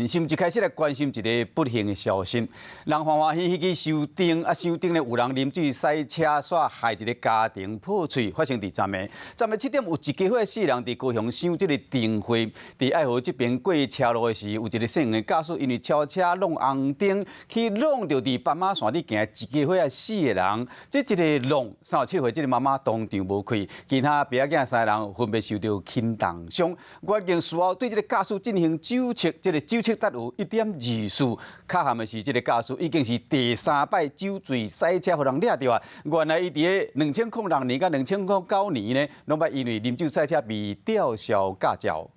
新聞一開始來關心一个不幸的消息，人歡歡喜喜去收燈，啊收燈咧有人啉醉駛車，煞害一个家庭破碎。發生佇昨暝，昨暝7點有一家伙四人佇高雄賞這个燈會，佇愛河這邊過車路的時，有一个姓的駕駛因為超車挵紅燈，去挵著佇斑馬線頂行一家伙仔四个人，這一个挵37歲這个媽媽當場無氣，其他爸仔囝三个人分別受著輕重傷。員警事後對這个駕駛進行酒測，這个酒測達有1.24，較慘的是，這个駕駛已經是第三擺酒醉駛車予人掠著啊！原來伊佇咧2006年佮2009年呢，攏捌因為啉酒駛車被吊銷駕照。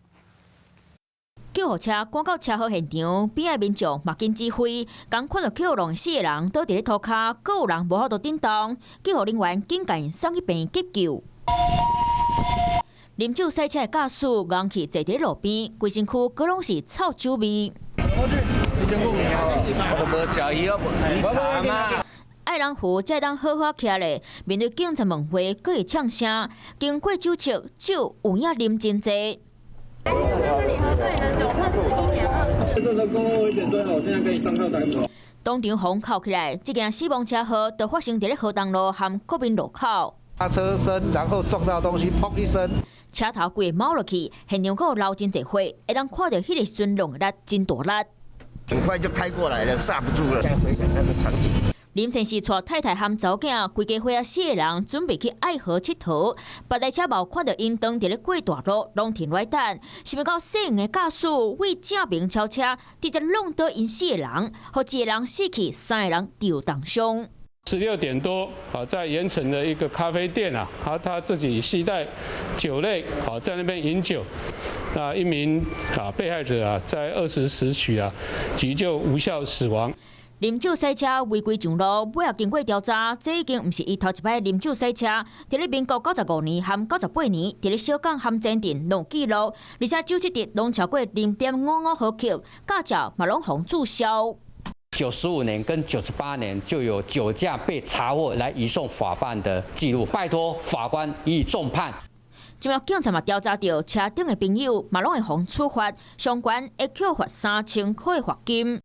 救護車趕到車禍現場，邊仔民眾嘛緊指揮，剛看著予挵的四个人倒佇咧塗跤，閣有人無法度振動，救護人員緊共𪜶送去病院急救。啉酒駛車的駕駛戇去坐佇咧路邊，規身軀閣攏是臭酒味。我無食伊，你查嘛？愛人扶才會當好好徛咧，面對警察問話，閣會嗆聲。經過酒測，酒有影啉真濟。先生跟你喝醉的酒測是1.2。這個公共危險最好，現在可以上銬單了。當場予銬起來，這件死亡車禍就發生佇咧河東路和國民路口。車身，然後撞到東西，砰一聲。車頭規个貓落去，現場閣有流真濟血，會當看著彼个時陣挵的力真大力。很快就開過來了，剎不住了。現在回想那個場景。林先生帶太太和查某囝，規家伙仔四个人準備去愛河𨑨迌，別台車嘛有看著𪜶當佇咧過大路，攏停落來等。想欲到細黃的駕駛為正面超車，直接挵倒𪜶四個人，予一个人死去，三個人受重傷。 16點多，啊，在鹽埕的一個咖啡店啊，他自己攜帶酒類，啊，在那邊飲酒。那一名啊被害者啊，在20時許啊，急救無效死亡。啉酒駛車違規上路，尾後經過調查，這已經毋是伊頭一擺啉酒駛車。佇咧民國95年和98年，佇咧小港和前鎮攏有記錄，而且酒測值攏超過0.55毫克，駕照嘛攏予註銷。 95年跟98年就有酒駕被查獲來移送法辦的記錄，拜託法官予以重判。這馬警察嘛調查著車頂的朋友，嘛攏會予處罰，上懸會扣罰3000塊的罰金。